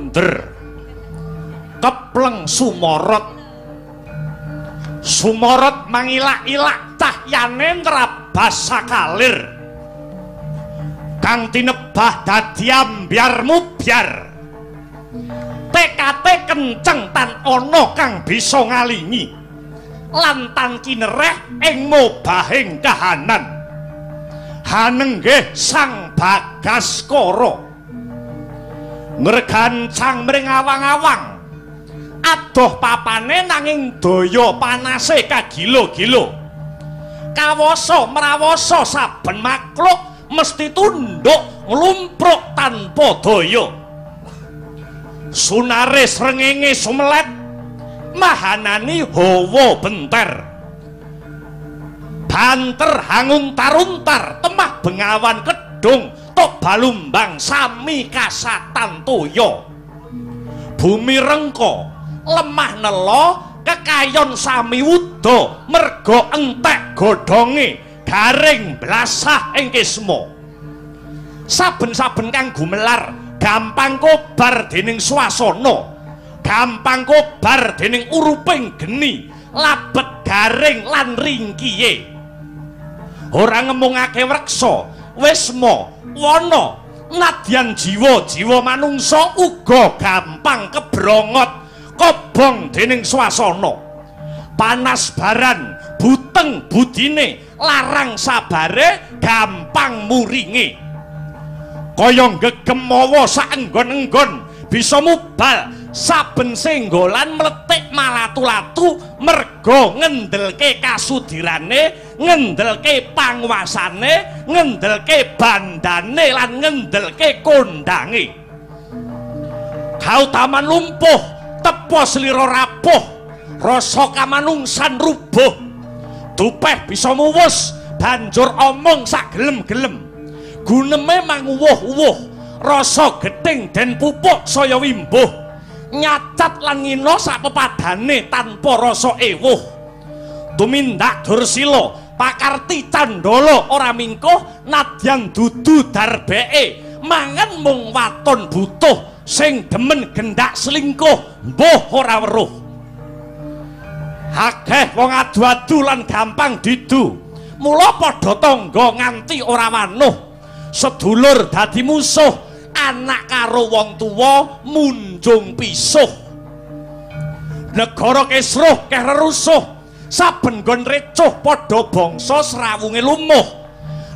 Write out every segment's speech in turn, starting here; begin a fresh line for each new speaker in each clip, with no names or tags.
bunder kepleng sumorot. Sumorot mangilak-ilak cahyane nrabas sakalir kang tinebah dadi ambyar mubyar. Tekate kenceng tan ana kang bisa ngalingi lan tan kinereh ing mobahing kahanan. Hanenggih Sang Bagaskara ngregancang mring awang-awang adoh papane nanging daya panase kagilo-gilo. Kawasa mrawasa saben makhluk mesti tunduk nglumpruk tanpa daya. Sunare srengenge sumelet mahanani hawa benter. Banter hanguntar-untar temah bengawan kedung tok balumbang sami kasatan toya. Bumi rengka lemah nela kekayon sami wuda merga entek godhonge garing blasah ing kisma. Saben-saben kang gumelar gampang kobar dening swasana, gampang kobar dening uruping geni, labet garing lan ringkiye. Ora ngemungake wreksa, wisma, wana, nadyan jiwa-jiwa manungsa uga gampang kebrongot kobong dening swasana. Panas baran, buteng budine, larang sabare, gampang muringe. Kaya gegem mawa saenggon-enggon bisa mubal saben senggolan mletik malatu-latu merga ngendelke kasudirane, ngendelke panguasane, ngendelke bandane lan ngendelke kondange. Kautaman lumpuh, tepa slira rapuh, rasa kamanungsan rubuh. Dupeh bisa muwus, banjur omong sak gelem-gelem. Guneme manguwuh-uwuh, rasa gething den pupuk saya wimbuh. Nyacat lan ngina sak pepadane tanpa rasa ewuh. Tumindak dursila, pakarti candala ora mingkuh nadyan dudu darbeke, mangan mung waton butuh sing demen gendak selingkuh mbuh ora weruh. Akeh wong adu-adu lan gampang didu, mula padha tangga nganti ora wanuh. Sedulur dadi musuh, anak karo wong tuwa munjung pisuh. Negara kisruh keh rerusuh, saben nggon recuh padha bangsa srawunge lumuh.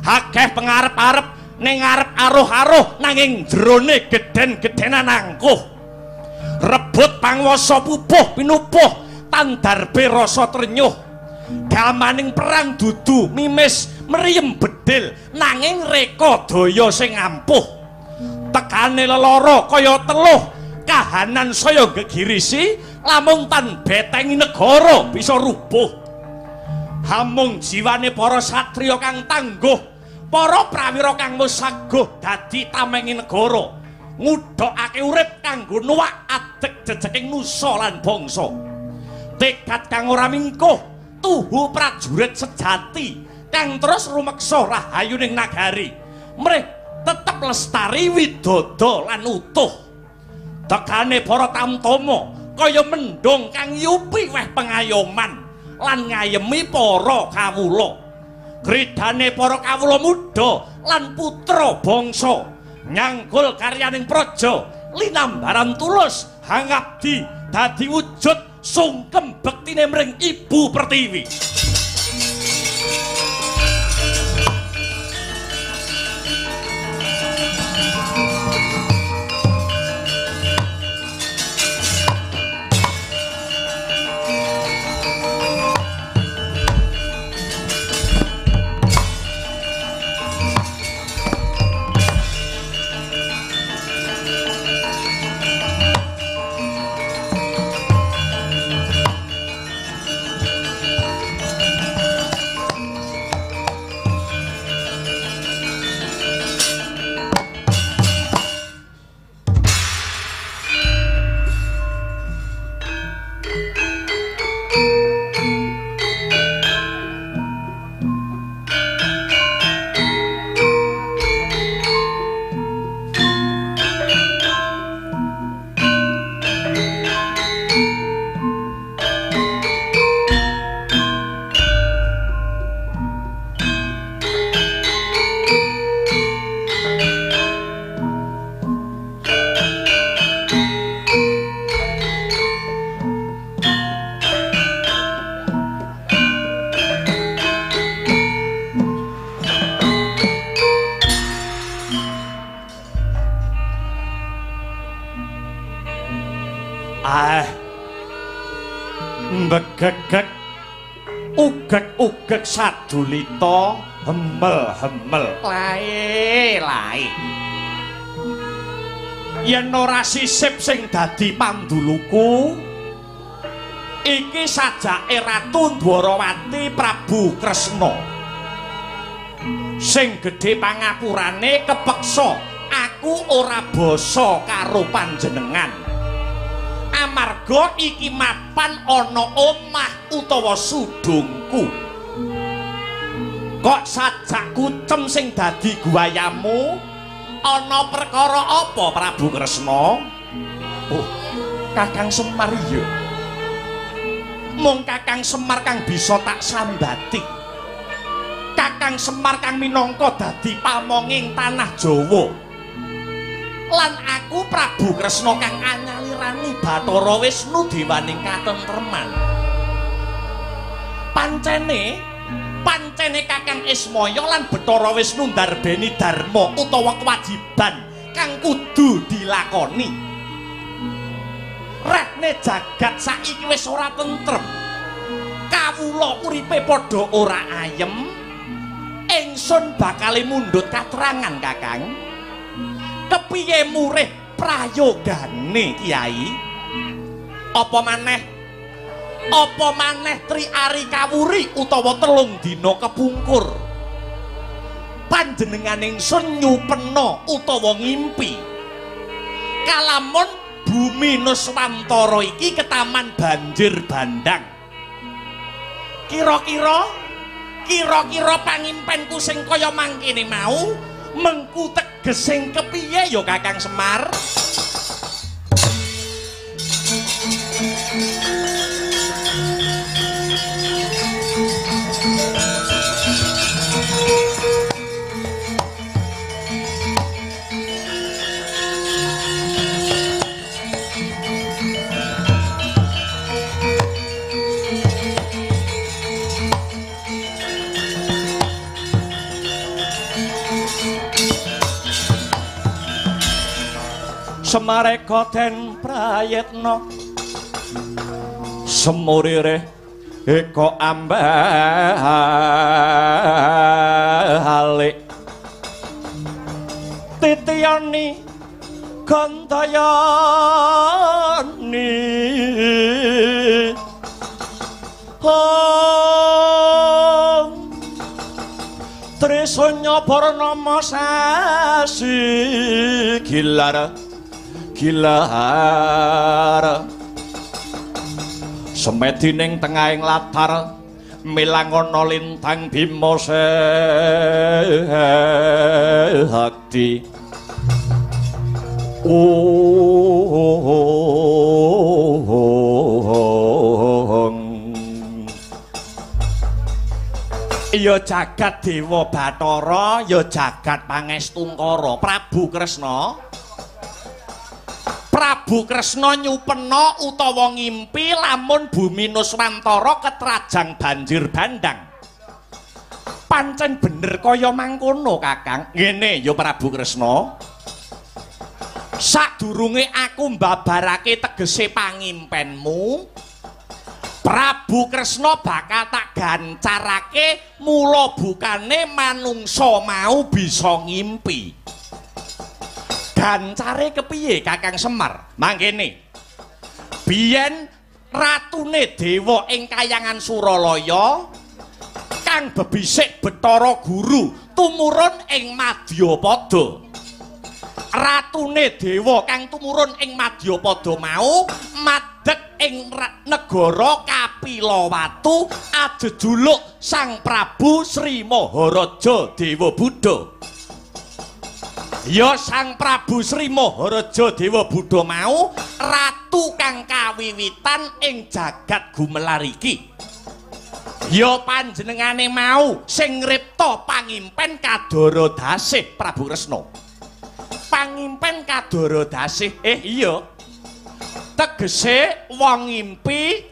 Akeh pengarep-arep ning ngarep aruh-aruh nanging jerone gedhen-gedhenan angkuh. Rebut panguwasa pupuh pinupuh tan darbe rasa trenyuh. Gamaning perang dudu mimis mriyem bedil nanging reka daya sing ampuh. Tekane lelara kaya teluh, kahanan saya gegirisi lamun tan betengi negara bisa rubuh. Hamung jiwane para satriya kang tangguh, para prawira kang wis saguh dadi tamengi negara, ngudhokake urip kanggo nuwak adeg jejeking nusa lan bangsa. Tekad kang ora mingkuh, tuhu prajurit sejati kang terus rumeksa rahayuning nagari, mrih tetep lestari widodo lan utuh. Tekane para tamtama kaya mendung kang yupi weh pengayoman lan ngayemi para kawula. Gridane para kawula muda lan putra bangsa nyanggul karyaning praja linambaran tulus hangabdi dadi wujud sungkem bektine mring Ibu Pertiwi. Mbegegeg ugeg-ugeg sadulita hemel-hemel lae-lae. Yen ora sisip sing dadi panduluku iki sajake Ratu Dwarawati Prabu Kresna. Sing gedhe pangapurane kepeksa aku ora basa karo panjenengan. Amarga iki mapan ana omah utawa sudungku. Kok sajak kucem sing dadi guayamu? Ana perkara apa Prabu Kresna? Oh, Kakang Semar iya. Mung Kakang Semar kang bisa tak sambati. Kakang Semar kang minangka dadi pamonging tanah Jawa. Lan aku Prabu Kresna kang anyalirani Bathara Wisnu dewaning katentreman. Pancene Kakang Ismaya lan Bathara Wisnu ndarbeni dharma utawa kewajiban kang kudu dilakoni. Rehne jagat saiki wis ora tentrem. Kawula uripe padha ora ayem. Ingsun bakale mundhut katrangan Kakang. Kepiye murih prayogane Kyai? Apa maneh Tri Ari Kawuri utawa 3 dina kepungkur? Panjenengan ingsun nyupena utawa ngimpi kalamun bumi Nuswantara iki ketaman banjir bandang. Kira-kira pangimpenku sing kaya mangkene mau mengku teges sing kepiye ya Kakang Semar? Semareka den prayitna semurire eka ambalik titiyani gantayani Trisanya Purnama sasi gilar gilar semedi ning tengahing latar milangono lintang Bima Sakti. Ya jagat Dewa Bathara, ya jagat Pangestungkara. Prabu Kresna, Prabu Kresna nyupena utawa ngimpi lamun bumi Nuswantara ketrajang banjir bandang. Pancen bener kaya mangkono Kakang. Ngene ya Prabu Kresna, sadurunge aku mbabarake tegese pangimpenmu, Prabu Kresna bakal tak gancarake mula bukane manungsa mau bisa ngimpi. Gancare kepiye Kakang Semar? Mangkene. Biyen ratune dewa ing kayangan Suralaya kang bebisik Bathara Guru tumurun ing Madyapada. Ratune dewa kang tumurun ing Madyapada mau madeg ing negara Kapilawatu ajejuluk Sang Prabu Sri Maharaja Dewa Buddha. Ya Sang Prabu Sri Maharaja Dewa Buddha mau ratu kang kawiwitan ing jagat gumelar iki. Ya panjenengane mau sing ngripta pangimpen Kadara Dasih Prabu Kresna. Pangimpen Kadara Dasih, iya. Tegese wong ngimpi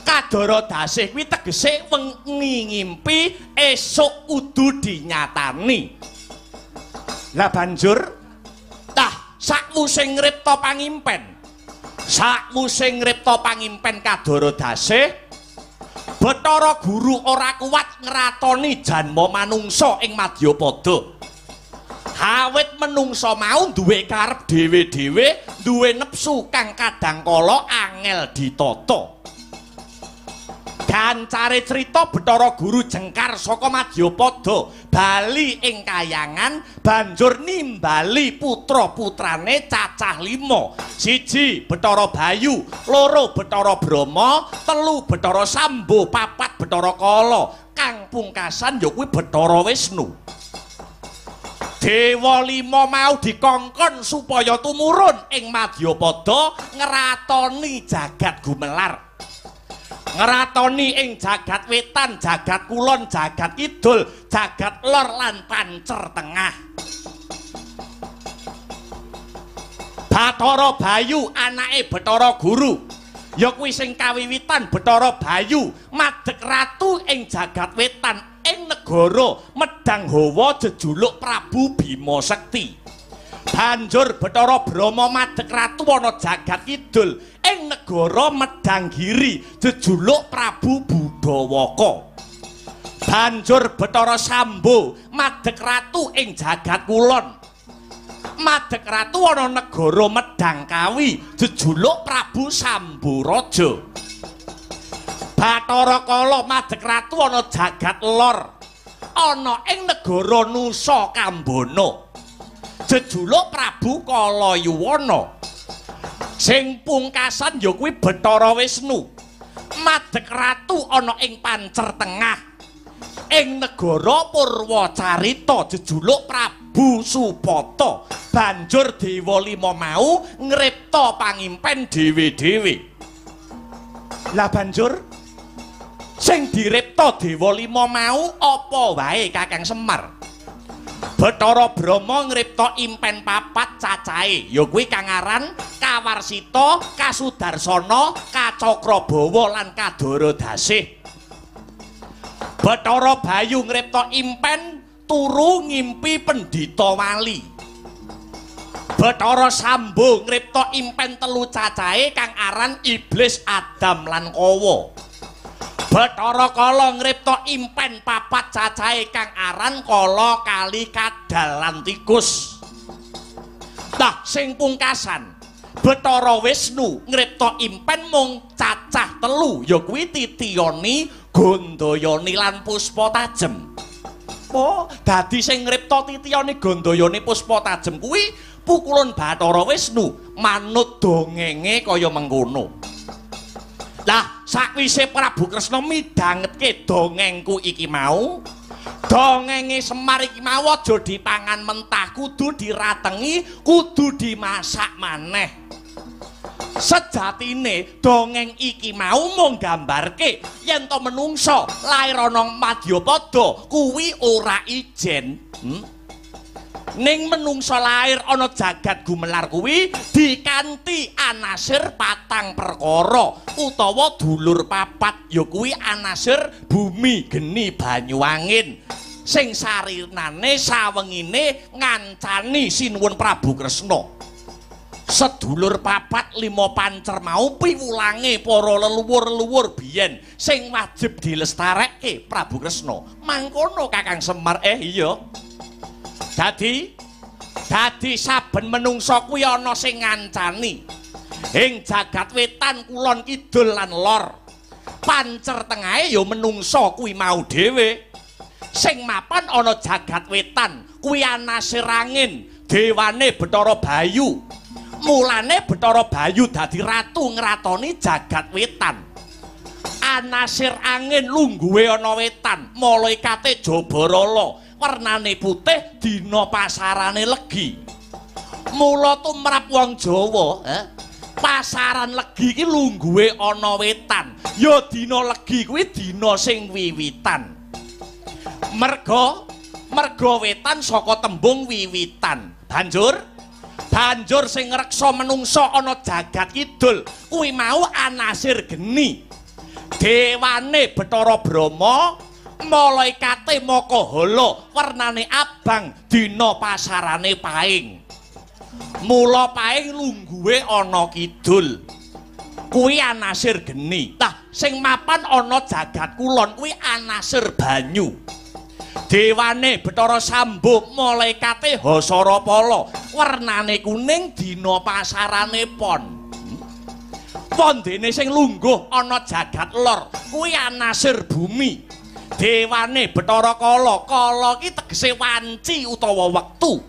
Kadara Dasih kuwi tegese wengi ngimpi esuk kudu dinyatani. Lah banjur tah sakwuse ngripta pangimpen, sakwuse ngripta pangimpen Kadara Dasih, Bathara Guru ora kuwat ngratoni janma manungsa ing Madyapada. Awit menungsa mau duwe karep dhewe-dhewe, duwe nepsu kang kadang kala angel ditata. Gancare crita Bathara Guru jengkar saka Madyapada bali ing kayangan banjur nimbali putra-putrane cacah 5. 1 Bathara Bayu, 2 Bathara Brahma, 3 Bathara Sambo, 4 Bathara Kala, kang pungkasan ya kuwi Bathara Wisnu. Dewa 5 mau dikongkon supaya tumurun ing Madyapada ngratoni jagat gumelar. Ngratoni ing jagat wetan, jagat kulon, jagat kidul, jagat lor lan pancer tengah. Bathara Bayu anake Bathara Guru ya kuwi sing kawiwitan Bathara Bayu madeg ratu ing jagat wetan ing negara Medang Hawa jejuluk Prabu Bima Sekti. Banjur Bathara Brahma madeg ratu ana jagat kidul ing negara Medang Giri jejuluk Prabu Budawaka. Banjur Bathara Sambo madeg ratu ing jagat kulon, madeg ratu ana negara Medang Kawi jejuluk Prabu Samburaja. Bathara Kala madeg ratu ana jagat lor ana ing negara Nusa Kambana jejuluk Prabu Kalayuwana. Sing pungkasan ya kuwi Bathara Wisnu madeg ratu ana ing pancer tengah ing negara Purwacarita jejuluk Prabu Supata. Banjur Dewa 5 mau ngripta pangimpen dhewe-dhewe. Lah banjur sing diripta Dewa 5 mau apa wae Kakang Semar? Bathara Brahma ngripta impen 4 cacahe ya kuwi kang aran Kawarsita, Kasudarsana, Kacakrabawa lan Kadaradasih. Bathara Bayu ngripta impen turu ngimpi pendhita wali. Bathara Sambo ngripta impen 3 cacahe kang aran Iblis, Adam lan Kawa. Bathara Kala ngripta impen 4 cacahe kang aran Kala, Kali, Kadal lan Tikus. Nah, sing pungkasan Bathara Wisnu ngripta impen mung cacah 3 ya kuwi Titiyani, Gandayani lan Puspa Tajem. Oh, dadi sing ngripta Titiyani, Gandayani, Puspa Tajem kuwi pukulun Bathara Wisnu manut dongenge kaya mengkono. Lah sakwise Prabu Kresna midhangetke dongengku iki mau, dongenge Semar iki mau aja dipangan mentah, kudu diratengi, kudu dimasak maneh. Sejatine dongeng iki mau mung gambarke yen to menungsa lair ana Madyapada kuwi ora ijen. Ning menungsa lair ana jagat gumelar kuwi dikanti anasir 4 perkara utawa dulur 4 ya kuwi anasir bumi, geni, banyu, angin sing sarinane sawengine ngancani sinuwun Prabu Kresna. Sedulur 4 5 pancer mau piwulange para leluhur-leluhur biyen sing wajib dilestarekke Prabu Kresna. Mangkono Kakang Semar. Iya. Dadi saben menungsa kuwi ana sing ngancani ing jagat wetan, kulon, kidul lan lor. Pancer tengahe ya menungsa kuwi mau dhewe. Sing mapan ana jagat wetan kuwi anasir angin, dewane Bathara Bayu. Mulane Bathara Bayu dadi ratu ngratoni jagat wetan. Anasir angin lungguhe ana wetan, malaikate Jabarala, wernane putih, dina pasarane legi. Mula tumrap wong Jawa, pasaran legi iki lungguhe ana wetan. Ya dina legi kuwi dina sing wiwitan. Merga wetan saka tembung wiwitan. Banjur sing ngreksa menungsa ana jagat kidul kuwi mau anasir geni. Dewane Bathara Brahma, malaikate Makahala, wernane abang, dina pasarane paing. Mula paing lungguhe ana kidul. Kuwi anasir geni. Tah sing mapan ana jagat kulon kuwi anasir banyu. Dewane Bathara Sambo malaikate Hasarapala, wernane kuning dina pasarane pon. Wondene sing lungguh ana jagat lor kuwi anasir bumi. Dewane Bathara Kala, kala ki tegese wanci utawa wektu.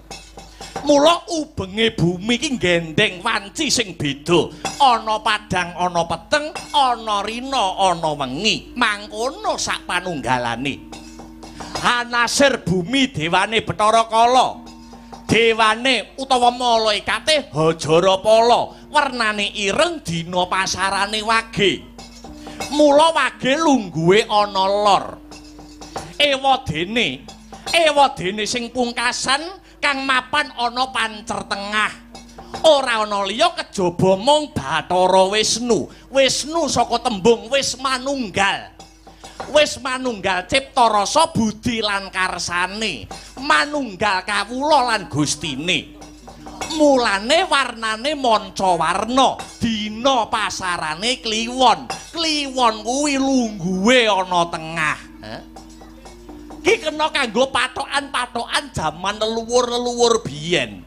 Mula ubenge bumi ki nggendeng wanci sing beda. Ana padhang, ana peteng, ana rina, ana wengi. Mangkono sak panunggalane. Anasir bumi dewane Bathara Kala, dewane utawa malaikate Hajarapala, wernane ireng dina pasarane wage. Mula wage lungguhe ana lor. Ewadene, ewadene sing pungkasan kang mapan ana pancer tengah. Ora ana liya kejaba mung Bathara Wisnu. Wisnu saka tembung wis manunggal. Wis manunggal cipta rasa budi lan karsane, manunggal kawula lan gustine. Mulane warnane manca warna, dina pasarane kliwon. Kliwon kuwi lungguhe ana tengah. Ki kena kanggo patokan-patokan jaman leluhur-leluhur biyen.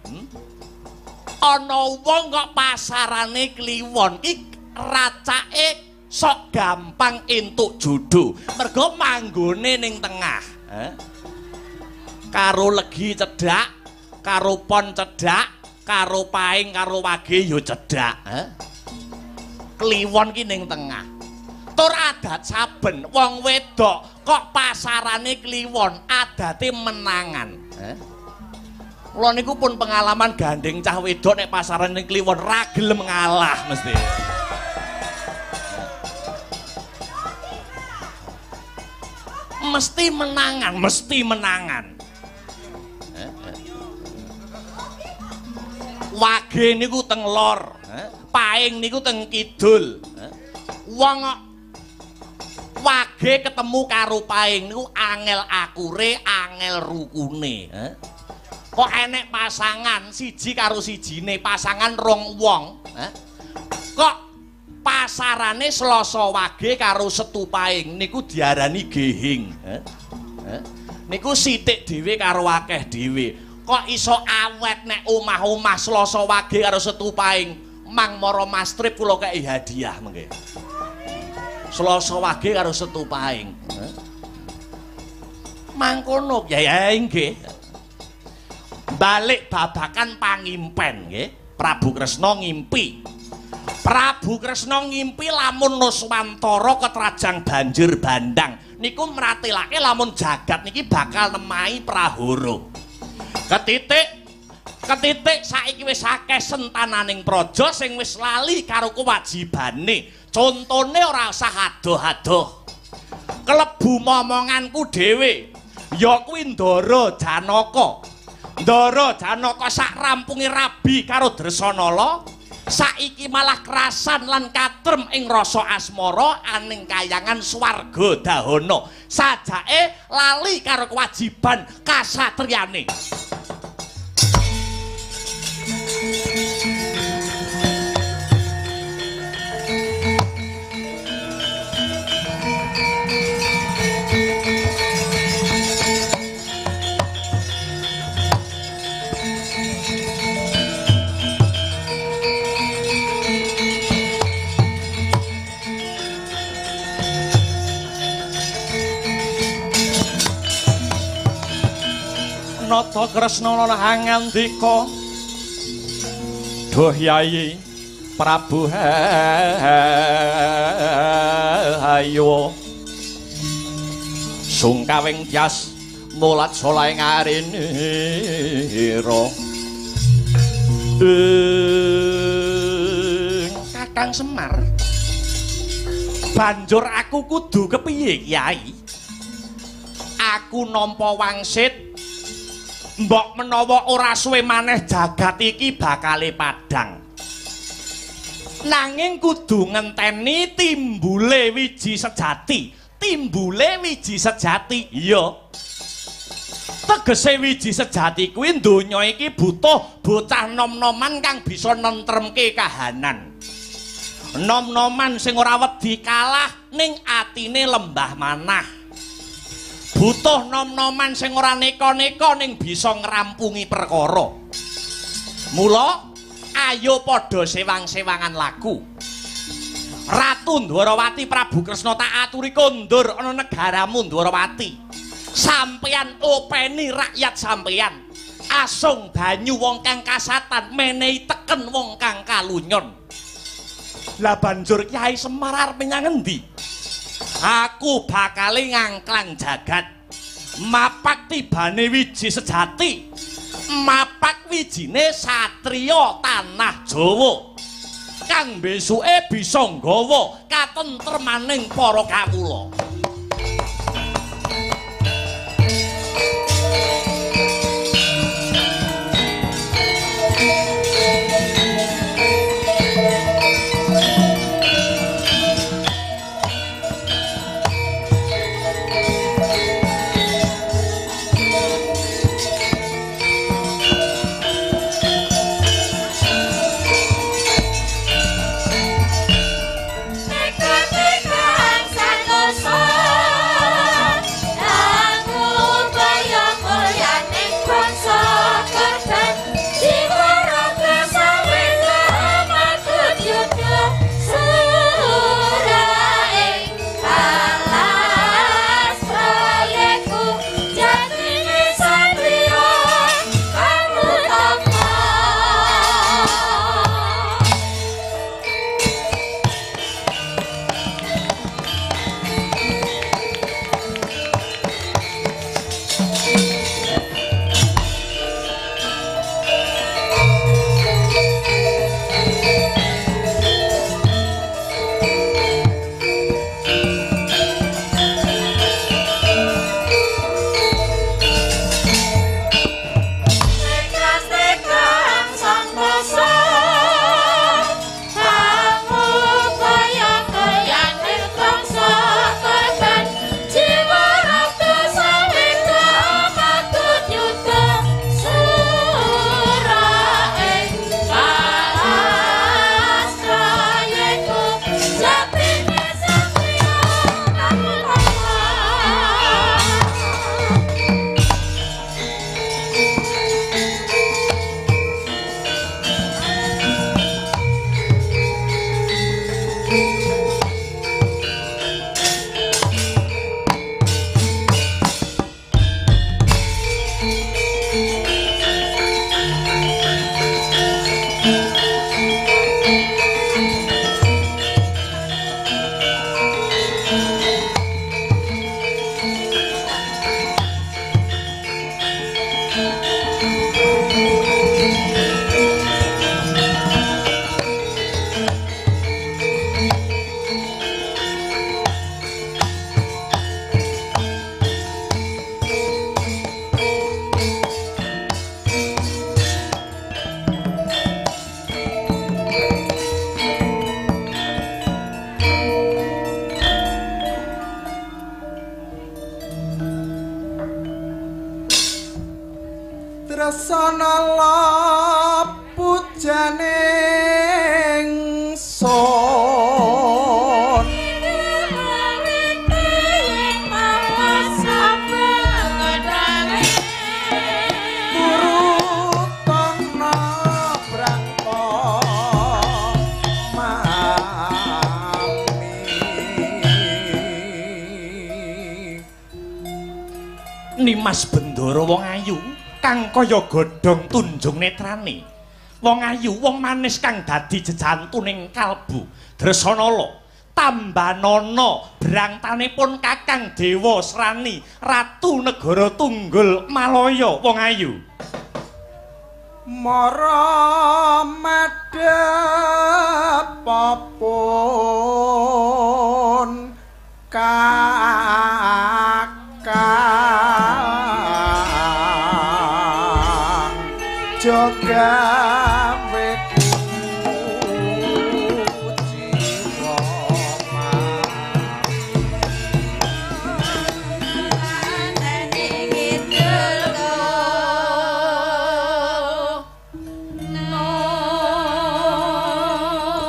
Ana wong kok pasarane kliwon ki racake sok gampang entuk jodoh, mergo manggone ning tengah. Karo legi cedhak, karo pon cedhak, karo paing karo wage ya cedhak. Kliwon ki ning tengah. Tur adat saben wong wedok kok pasarane kliwon, adate menangan. Kula niku pun pengalaman gandeng cah wedok nek pasarane kliwon ra gelem ngalah mesti. Mesti menangan, mesti menangan. Wage niku teng lor, paing niku teng kidul. Wong wage ketemu karo paing niku angel akure, angel rukune. Kok enek pasangan siji karo sijine, pasangan rong wong. Kok pasarane Selasa wage karo Setu Paing niku diarani gehing. Niku sithik dhewe karo akeh dhewe. Kok iso awet nek omah-omah Selasa wage karo Setu Paing? Mang mara mastrip kula kei hadiah mengke. Selasa wage karo Setu Paing. Mangkono ya nggih. Balik babakan pangimpen nggih. Prabu Kresna ngimpi. Prabu Kresna ngimpi lamun Nuswantara ketrajang banjir bandang niku mratelake lamun jagat niki bakal nemahi prahara. Ketitik saiki wis akeh sentananing praja sing wis lali karo kewajibane. Contone ora usah adoh-adoh. Klebu momonganku dhewe ya kuwi Ndara Janaka. Ndara Janaka sak rampunge rabi karo Dresanala saiki malah krasan lan katrem ing rasa asmara aning kayangan swarga dahana. Sajake lali karo kewajiban kasatriyane. Nata Kresna ngandika, "Duh Yai Prabu hayo sungkawing tyas mulat saleh ngarinira." Kakang Semar, banjur aku kudu kepiye Kyai? Aku nampa wangsit mbok menawa ora suwe maneh jagat iki bakale padhang. Nanging kudu ngenteni timbule wiji sejati. Timbule wiji sejati. Iya. Tegese wiji sejati kuwi donya iki butuh bocah nom-noman kang bisa nentremke kahanan. Nom-noman sing ora wedi kalah ning atine lembah manah. Butuh nom-noman sing ora neka-neka ning bisa ngrampungi perkara. Mula ayo padha sewang-sewangan laku. Ratu Ndwarawati Prabu Kresna tak aturi kondur ana negaramu Ndwarawati. Sampeyan openi rakyat sampeyan. Asung banyu wong kang kasatan, menehi teken wong kang kalunyon. Lah banjur Kyai Semar arep menyang endi? Aku bakale ngangklang jagat. Mapak tibane wiji sejati. Mapak wijine satriya tanah Jawa. Kang besuke bisa nggawa katentremaning para kawula. Nimas Bendara wong ayu kang kaya godhong tunjung netrane. Wong ayu, wong manis kang dadi jejantuning kalbu Dresanala. Tambanana brangtanipun Kakang Dewa Srani, Ratu Negara Tunggul Malaya wong ayu.
Mara madhep pun kakang jogawe kuciwa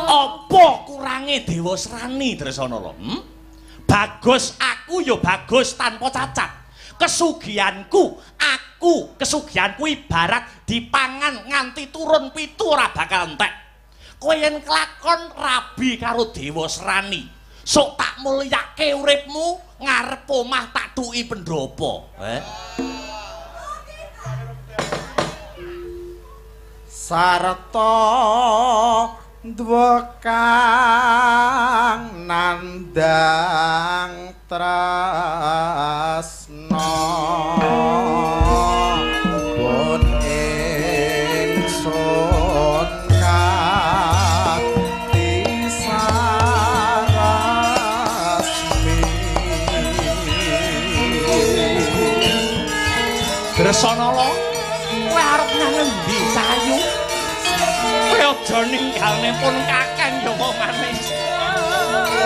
apa kurang Srani Dresanala. Bagus aku ya bagus tanpa cacat. Kesugihanku, aku kesugihanku ibarat dipangan nganti turun pitu ora bakal entek. Kowe yen kelakon rabi karo Dewa Srani, sok tak mulyake uripmu ngarep omah tak tuki pendopo.
Sarta duwa kang nandhang tresna pun ingsun kanthi sarasmi.
Dresanala, kowe arep nang endi sayu? Kowe aja ninggalne pun kakang ya kok manis.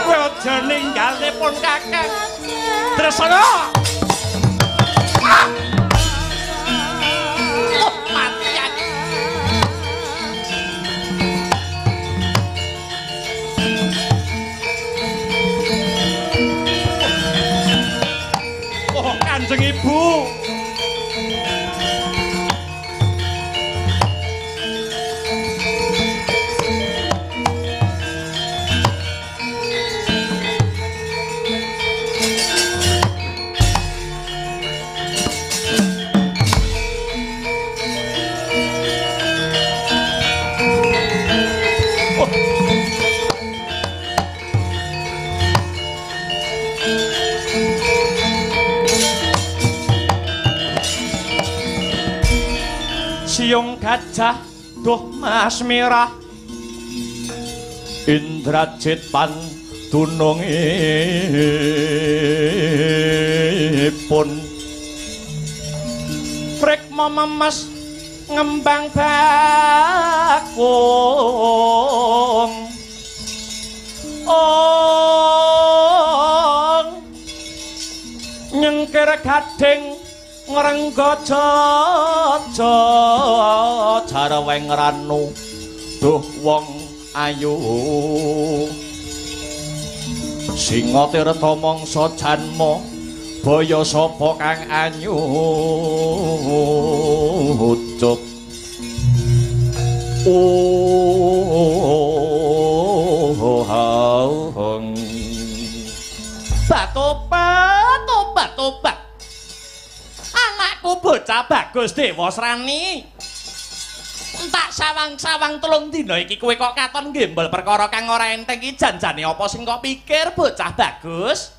Kowe aja ninggalne pun kakang. Dresanala. Ah! Oh, mati aku. Oh, Kanjeng Ibu. Siung gajah duh mas merah Indrajit pan dunungipun Prikma memes ngembang bakung ong nyengkir gading ngrengga jaja jarweng ranu duh wong ayu singa tirta mangsa janma baya sapa kang anyucup. Oh, batobat tobat tobat. Anakku bocah bagus Dewa Srani. Entak sawang-sawang telung dina iki kowe kok katon gembel perkara kang ora enteng iki janjane apa sing kok pikir bocah bagus?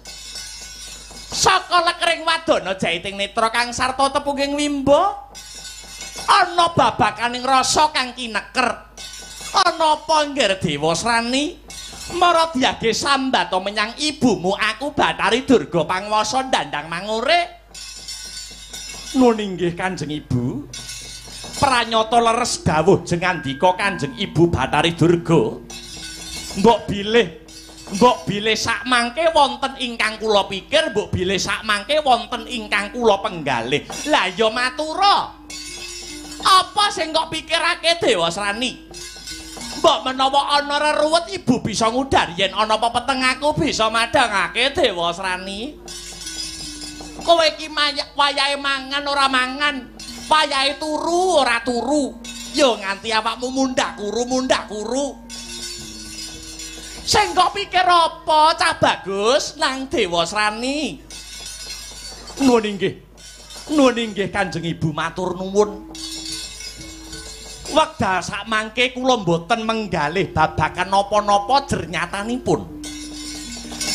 Saka lekring wadana jaiting netra kang sarta tepunging wimba ana babakaning rasa kang kineker. Ana apa nggir Dewa Srani? Mara diage sambata menyang ibumu aku Bathari Durga Pangwasa ndandang mangure. Nun inggih Kanjeng Ibu. Pranyata leres dawuh jengandika Kanjeng Ibu Bathari Durga. Mbok bilih sak mangke wonten ingkang kula pikir, mbok bilih sak mangke wonten ingkang kula penggalih. Lah ya matura. Apa sing kok pikirake Dewa Srani? Mbok menawa ana reruwet ibu bisa ngudar yen ana pepeteng aku bisa madhangake Dewa Srani. Kowe iki wayahe mangan ora mangan, wayahe turu ora turu. Ya nganti awakmu mundhak kuru. Sing kok pikir apa cah bagus nang Dewa Srani? Nuwun inggih. Nuwun inggih Kanjeng Ibu matur nuwun. Wekdal sakmangke kula mboten menggalih babagan napa-napa jernyatanipun.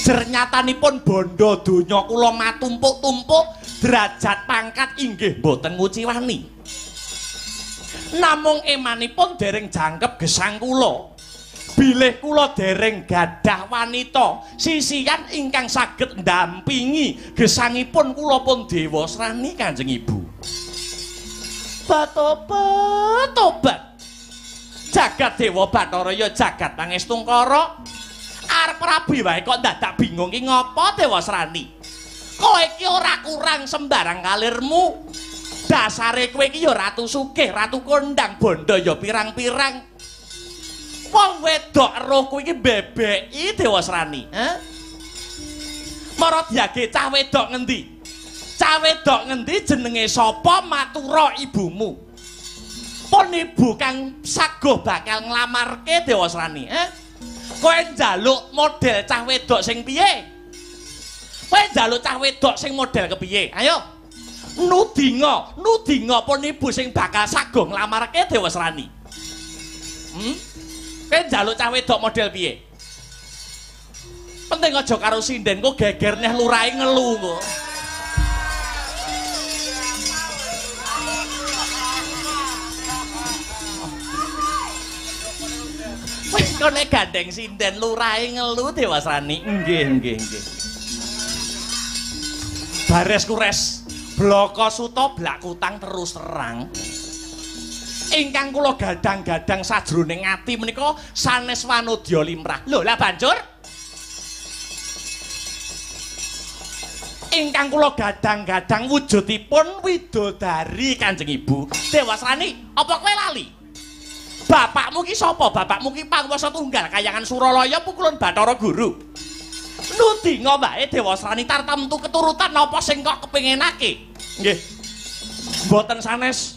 Jernyatanipun bondo donya kula matumpuk-tumpuk derajat pangkat inggih mboten nguciwani. Namung emanipun dereng jangkep gesang kula. Bilih kula dereng gadah wanita sisian ingkang saged ndampingi gesangipun kula pun Dewa Srani Kanjeng Ibu. Batobat tobat. Jagat Dewa Bathara ya jagat Pangestungkara. Arep rabi wae kok dadak bingung ki ngopo Dewa Srani? Kowe iki ora kurang sembarang kalirmu. Dasare kowe iki ya ratu sugih, ratu kondang, bondo ya pirang-pirang. Wong wedok eruh kuwi iki bebeki Dewasrani, eh? Mara diage cah wedok ngendi? Cah wedok ngendi jenenge sapa matura ibumu? Pun ibu kang saguh bakal nglamarke Dewasrani, eh? Kowe njaluk model cah wedok sing piye? Kowe njaluk cah wedok sing model kepiye? Ayo. Nudinga, nudinga pun ibu sing bakal saguh nglamarke Dewasrani. Kowe njaluk cah wedok model piye? Penting aja karo sinden kok geger neh lurahe ngelu kok. Wis kok nek gandeng sinden lurahe ngelu Dewasrani. Nggih, nggih, nggih. Bares kures, bloko suta blak kutang terus terang. Ingkang kula gadang-gadang sajroning ati menika sanes wanodya limrah. Lho, lah banjur ingkang kula gadang-gadang wujudipun widodari Kanjeng Ibu. Dewasrani, apa kowe lali? Bapakmu ki sapa? Bapakmu ki panguwasa tunggal kayangan Suralaya pukulun Bathara Guru. Nudinga wae Dewasrani tartamtu keturutan napa sing kok kepinginake? Nggih. Mboten sanes.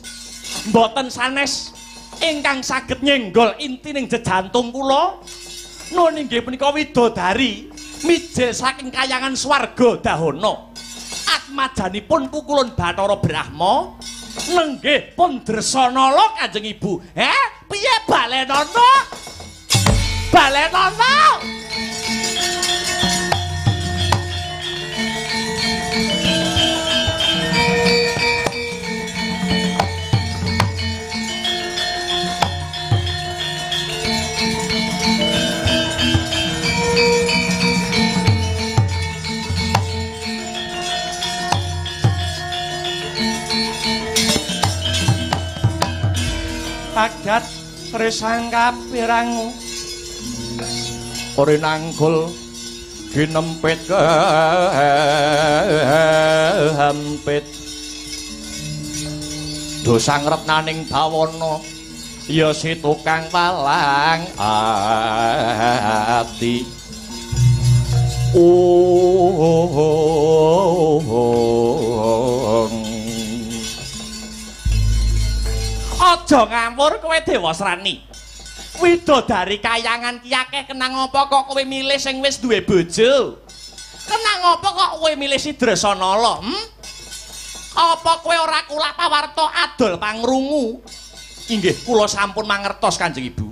Mboten sanes ingkang saged nyenggol intining jejantung kula. Nun inggih punika widodari mijil saking kayangan swarga dahana. Atmajanipun pukulun Bathara Brahma nenggih pun Dresanala Kanjeng Ibu. Heh, piye balenono? Balenono. Pagat risang kapirang ora nangkul ginempit kehempit dosang retnaning bawana ya si tukang palang ati. Aja ngawur kowe Dewasrani. Widodari kayangan ki akeh kenang apa kok kowe milih sing wis duwe bojo? Kenang apa kok kowe milih si Dresanala? Apa kowe ora kulak pawarta adol pangrungu? Inggih, kula sampun mangertos Kanjeng Ibu.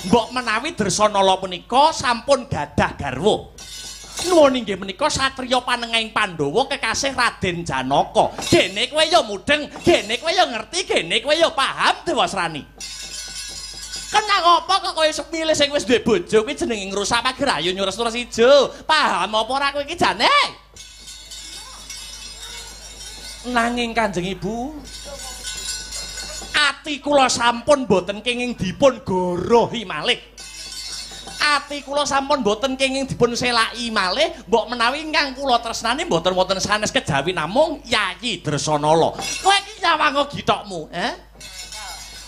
Mbok menawi Dresanala punika sampun gadah garwa. Nuwun inggih menika satriya panengahing Pandhawa kekasih Raden Janaka. Dene kowe ya mudheng, dene kowe ya ngerti, dene kowe ya paham Dewasrani. Kenang apa kok kowe milih sing wis duwe bojo kuwi jenenge ngrusak pager ayu nyures-nyures ijo. Paham apa ora kowe iki jane? Nanging Kanjeng Ibu, ati kula sampun boten kenging dipun gorohi malih. Ati kula sampun boten kenging dipun selaki malih, mbok menawi ingkang kula tresnani mboten wonten sanes kejawi namung Yayi Dresanala. Kowe iki nyawanga githokmu, eh?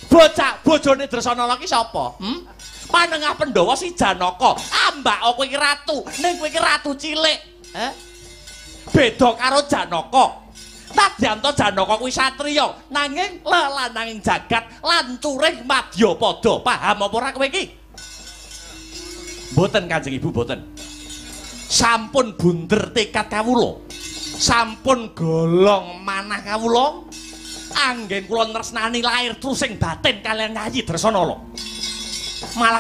Bocah bojone Dresanala ki sapa? Panengah Pandhawa si Janaka. Ambak kowe iki ratu, ning kowe iki ratu cilik, eh? Beda karo Janaka. Nadyan Janaka kuwi satriya, nanging lelananging jagat lancuring madyapada. Paham apa ora kowe iki? Mboten Kanjeng Ibu, mboten. Sampun bunder tekad kawula. Sampun golong manah kawula. Anggen kula tresnani lair trusing batin kaliyan Yayi Dresanala. Malah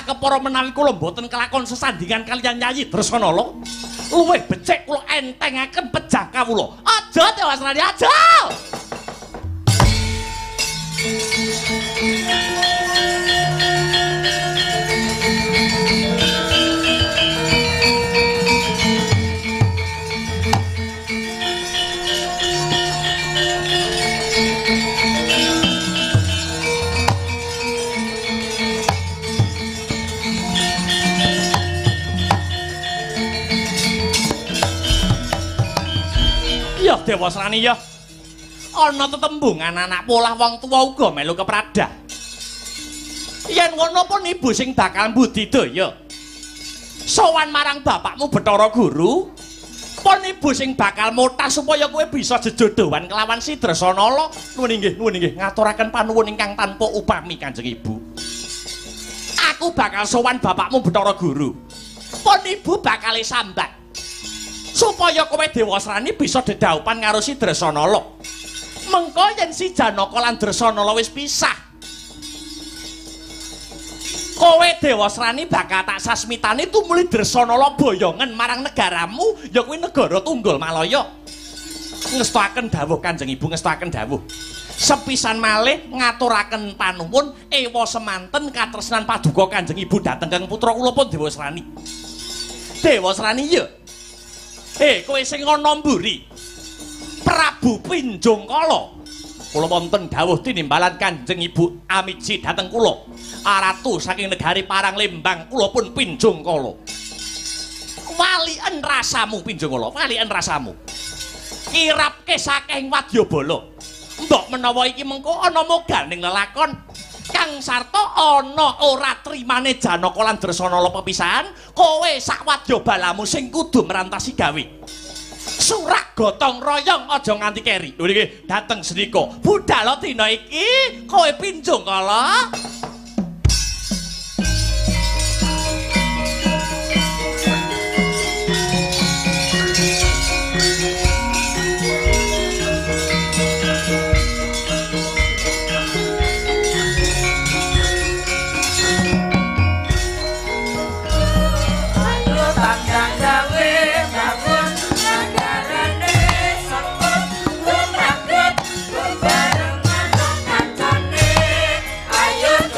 kepara menawi kula mboten kelakon sesandingan kaliyan Yayi Dresanala. Luwih becik kula entengaken pejah kawula. Aja Dewasrani, aja. Ya Dewasrani ya. Ana tetembungan anak polah wong tuwa uga melu kepradah. Yen ngono pun ibu sing bakal mbudidaya. Sowan marang bapakmu Bathara Guru, pun ibu sing bakal motah supaya kowe bisa jejodohan kelawan si Dresanala. Nuwun inggih, nuwun inggih, ngaturaken panuwun ingkang tanpa upami Kanjeng Ibu. Aku bakal sowan bapakmu Bathara Guru. Pun ibu bakal sambat supaya kowe Dewasrani bisa dedhaupan karo si Dresanala. Mengko yen si Janaka lan Dresanala wis pisah, kowe Dewasrani bakal tak sasmitani tumuli Dresanala boyongen marang negaramu, ya kuwi negara Tunggul Malaya. Ngestoaken dawuh Kanjeng Ibu, ngestoaken dawuh. Sepisan malih ngaturaken panuwun ewa semanten katresnan paduka Kanjeng Ibu dhateng kang putra kula pun Dewasrani. Dewasrani ya. Kowe sing ana mburi Prabu Pinjungkala. Kula wonten dawuh tinimbalan Kanjeng Ibu Amiji dhateng kula. Ratu saking negari Parang Lembang kula pun Pinjungkala. Waliken rasamu Pinjungkala, waliken rasamu. Kirapke saking wadyabala. Mbok menawa iki mengko ana moganing lelakon kang sarta ana ora trimane Janaka lan Dresanala pepisahan, kowe sak wadyabalamu sing kudu merantasi gawe. Surak gotong royong aja nganti keri. Lho niki dateng senika. Budal dina iki kowe Pinjungkala.
Ayo.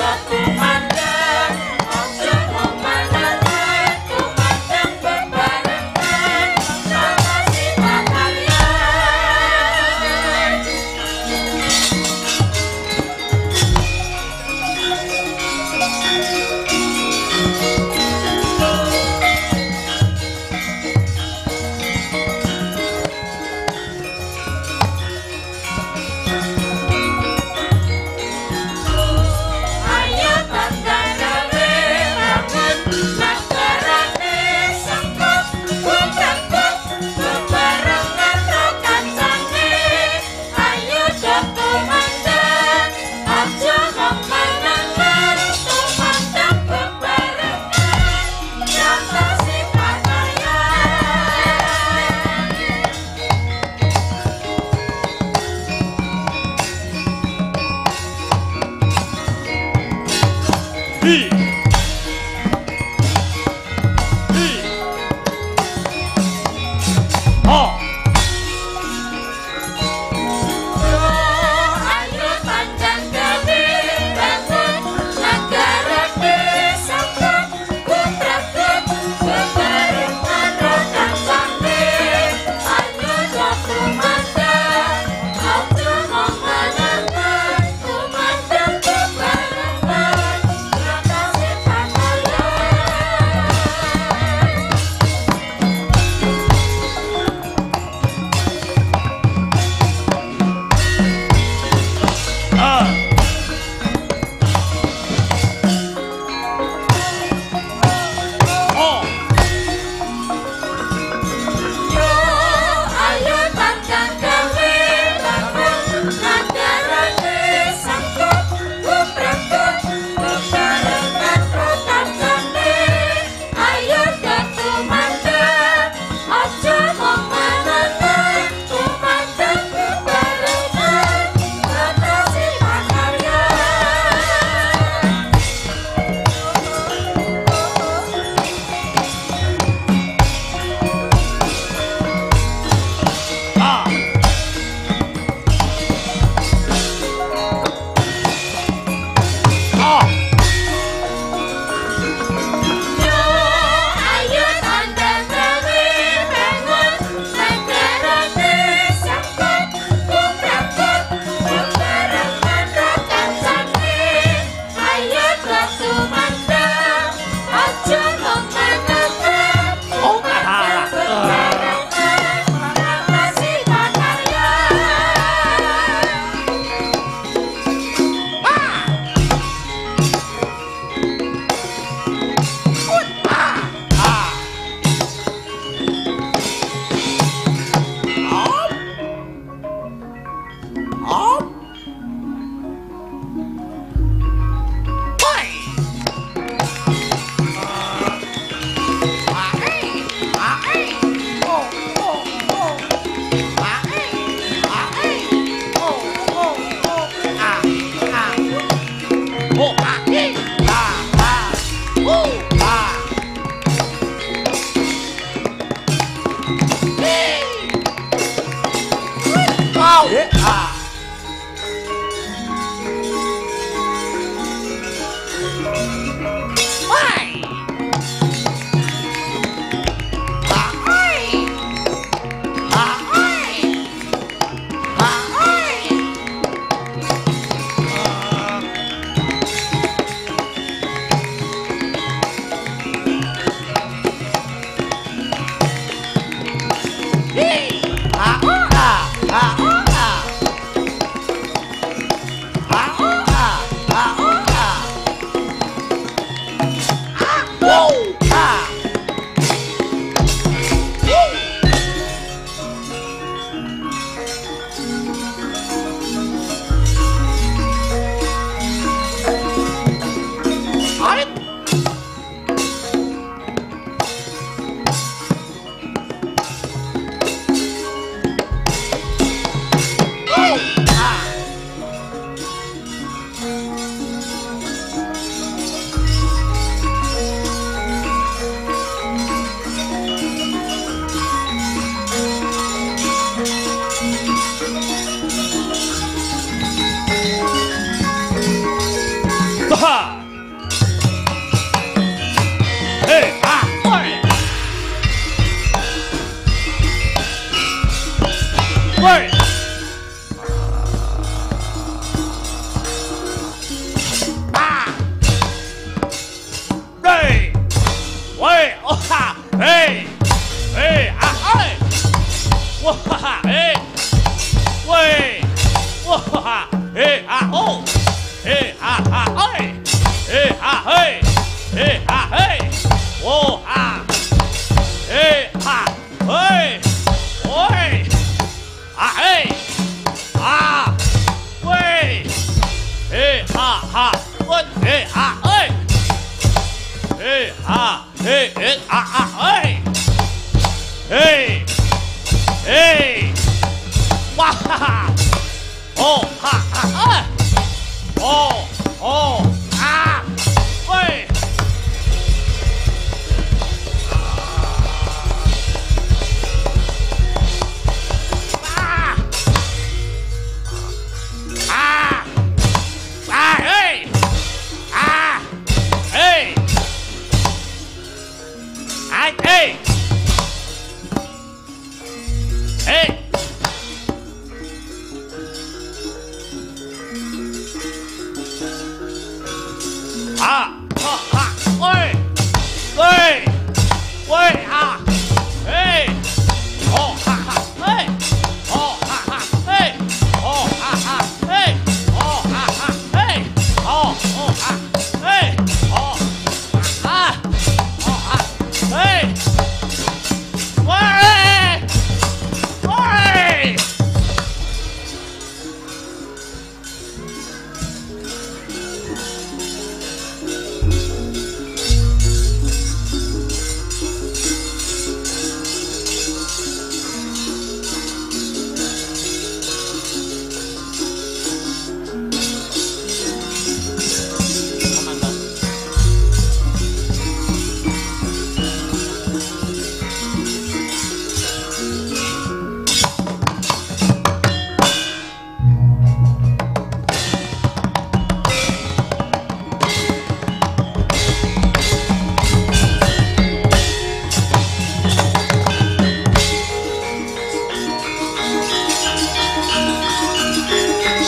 Ah.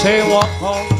Sewaka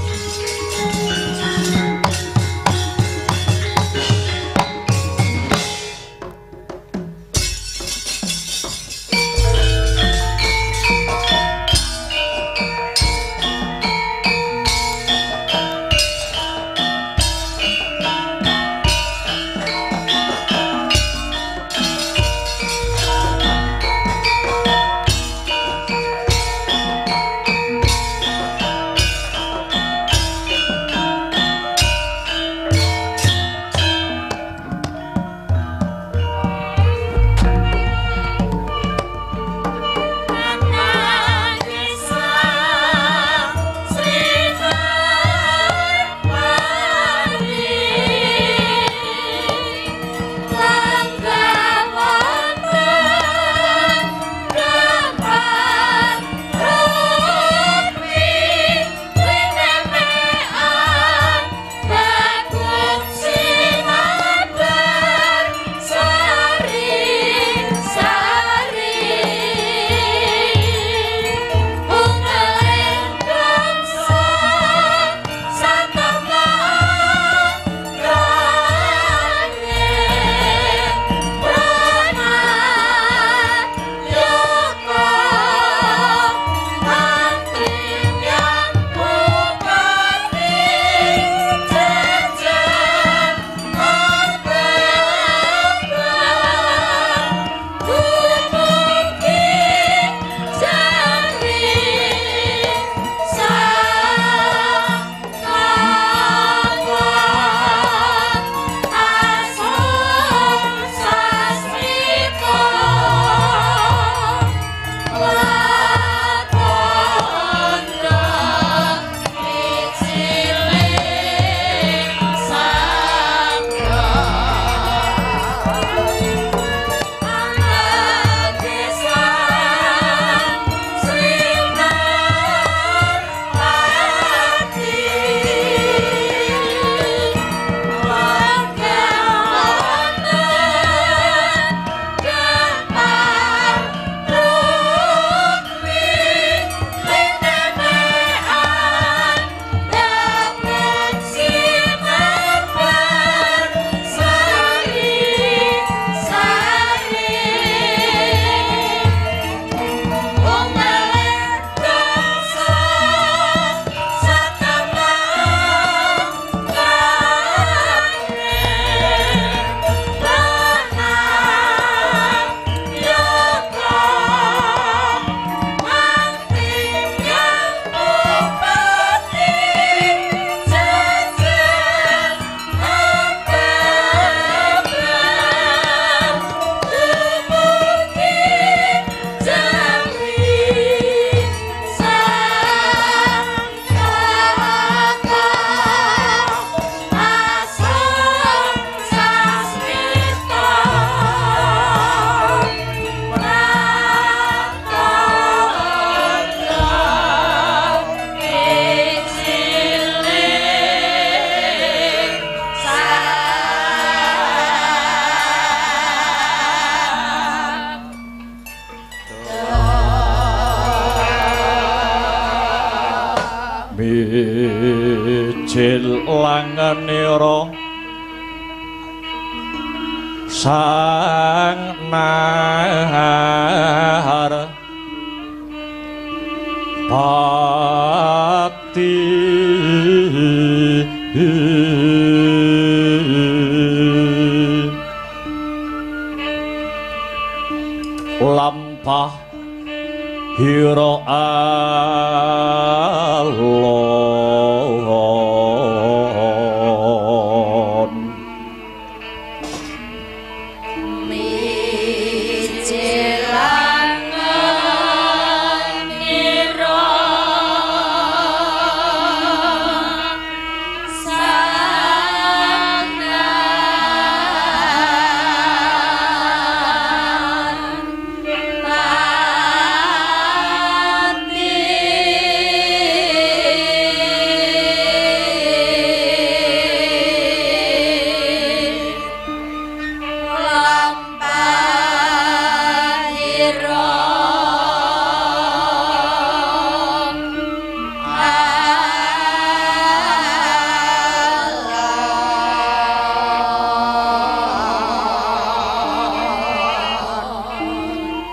Mijil langenira sang nahar pati lampah hira alon.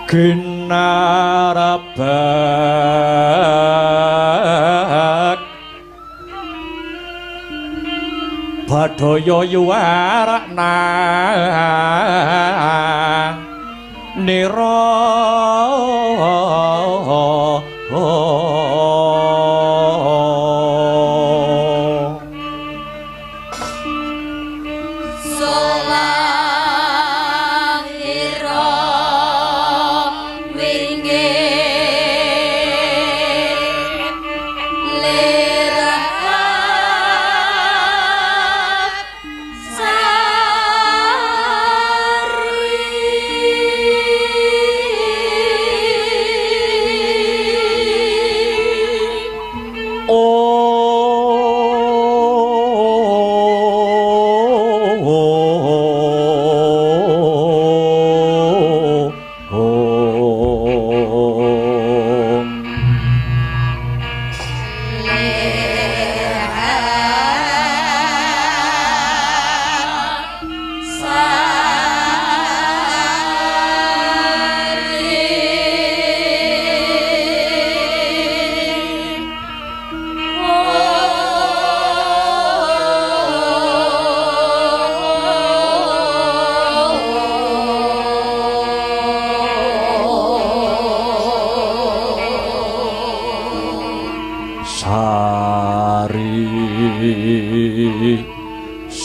Ginarabak badaya yuwarakna nira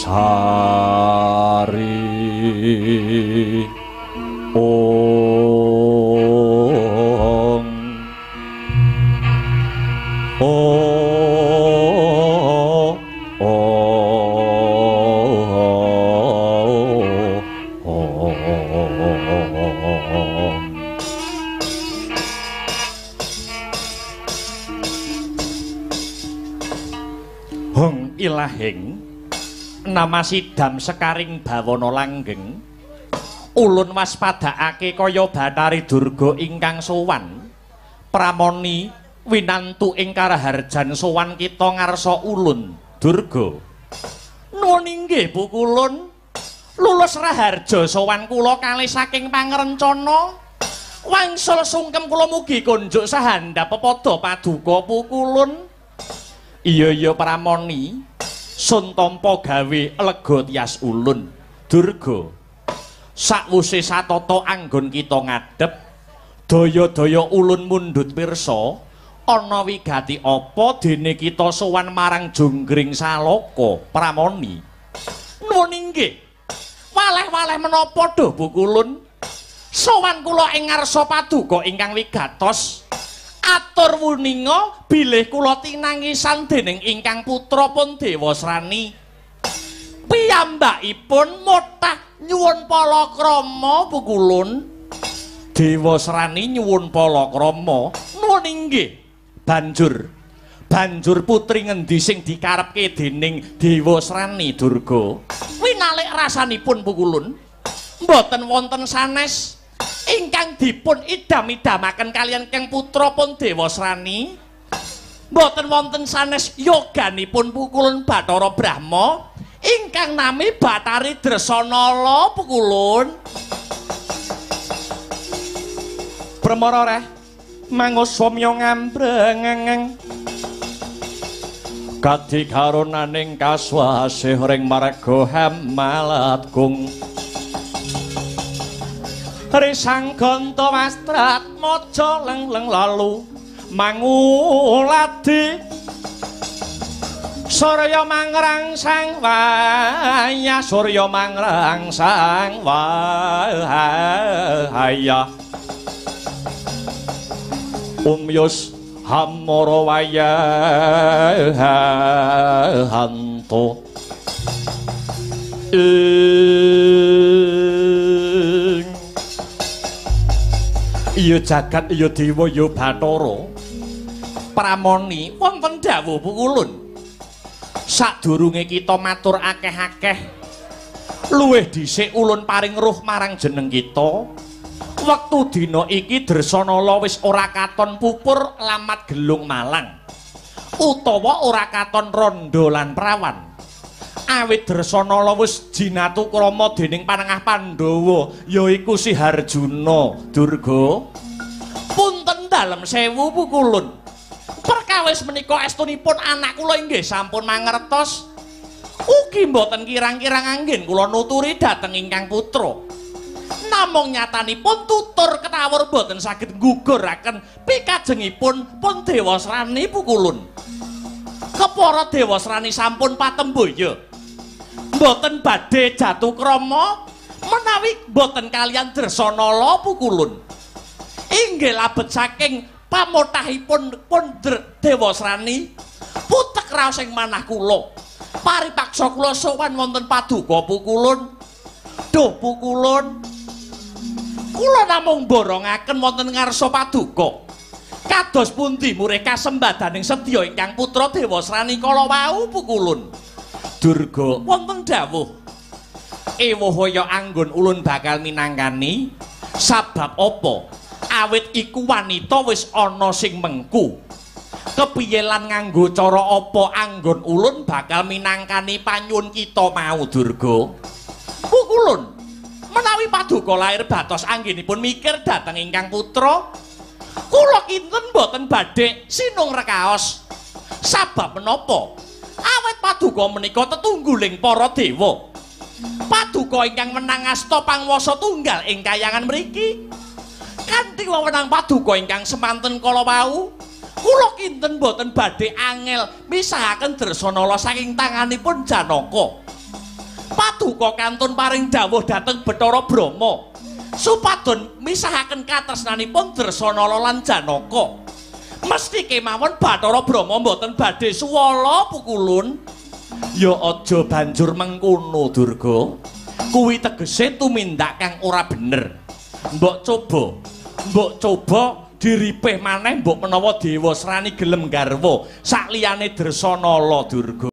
Sari Ong O O Hong ilahing nama sidam sekaring bawana langgeng ulun waspadakake kaya Bathari Durga ingkang sowan pramoni winantu ing karaharjan sowan kita ngarsa ulun Durga. Nuwun inggih pukulun lulus raharja sowan kula kalih saking pangrencana wangsul sungkem kula mugi konjuk sahandap pepada paduka pukulun. Iya iya pramoni sun tampa gawe lega tias ulun Durga. Sakwuse satata anggon kita ngadhep daya-daya ulun mundhut pirsa ana wigati apa dene kita sowan marang Jonggring Salaka pramoni. Nuwun inggih waleh-waleh menapa duh bukulun sowan kula ing ngarsa paduka ingkang wigatos atur wuninga bilih kula tinangisan dening ingkang putra pun Dewasrani. Piyambakipun motah nyuwun palakrama pukulun. Dewasrani nyuwun palakrama. Nuwun inggih. Banjur putri ngendi sing dikarepke dening Dewasrani Durga? Winalik rasanipun pukulun mboten wonten sanes ingkang dipun idam-idamaken kaliyan Kang putra pun Dewasrani. Mboten wonten sanes yoganipun pukulun Bathara Brahma ingkang nami Bathari Dresanala pukulun. Bremara reh mangusumya ngambrengeng kadi karunaning kaswasih ring marga Hamalatgung. Risang ganta wastrat maja lengleng lalu manguladi surya mangrangsang waya, surya mangrangsang waya. Umyus hamara waya hanto ing iya jagat iya dewa iya bathara. Pramoni wonten dawuh pukulun. Sadurunge kita matur akeh-akeh, luwih dhisik ulun paring ruh marang jeneng kita. Wektu dina iki Dresanala wis ora katon pupur lamat gelung malang utawa ora katon randha lan prawan. Awit Dresanala wis jinatu krama dening panengah Pandhawa yaiku Si Harjuna. Durga, punten dalem sewu pukulun. Perkawis menika estunipun anak kula inggih sampun mangertos. Ugi mboten kirang-kirang anggen kula nuturi dhateng ingkang putra. Namung nyatanipun tutur ketawur mboten saged ngguguraken pikajengipun pun Dewasrani pukulun. Kepara Dewasrani sampun patemboya. Mboten badhe jatuh krama menawi mboten kaliyan Dresanala pukulun. Inggih labet saking pamotahipun pun Dewasrani putek raos ing manah kula. Paripaksa kula sowan wonten paduka pukulun. Duh pukulun, kula namung borongaken wonten ngarsa paduka. Kados pundi murih kasembadaning sedya ingkang putra Dewasrani kala wau pukulun. Durga, wonten dawuh. Ewuhaya anggon ulun bakal minangkani sabab apa? Awit iku wanita wis ana sing mengku. Kepiye lan nganggo cara apa anggon ulun bakal minangkani panyuwun kita mau Durga? Pukulun, menawi paduka lair batos anggenipun mikir dhateng ingkang putra, kula kinten mboten badhe sinung rekaos. Sabab menapa? Awit paduka menika tetungguling para dewa. Paduka ingkang menang asta pangwasa tunggal ing kayangan mriki. Kanthi wewenang paduka ingkang semanten kala wau, kula kinten mboten badhe angel misahaken Dresanala saking tanganipun Janaka. Paduka kantun paring dawuh dhateng Bathara Brahma supados misahaken katresnanipun Dresanala lan Janaka. Mesti kemawon Bathara Brahma mboten badhe suwala pukulun. Ya aja banjur mengkono Durga. Kuwi tegese tumindak kang ora bener. Mbok coba diripih maneh mbok menawa Dewasrani gelem garwa sakliyane Dresanala Durga.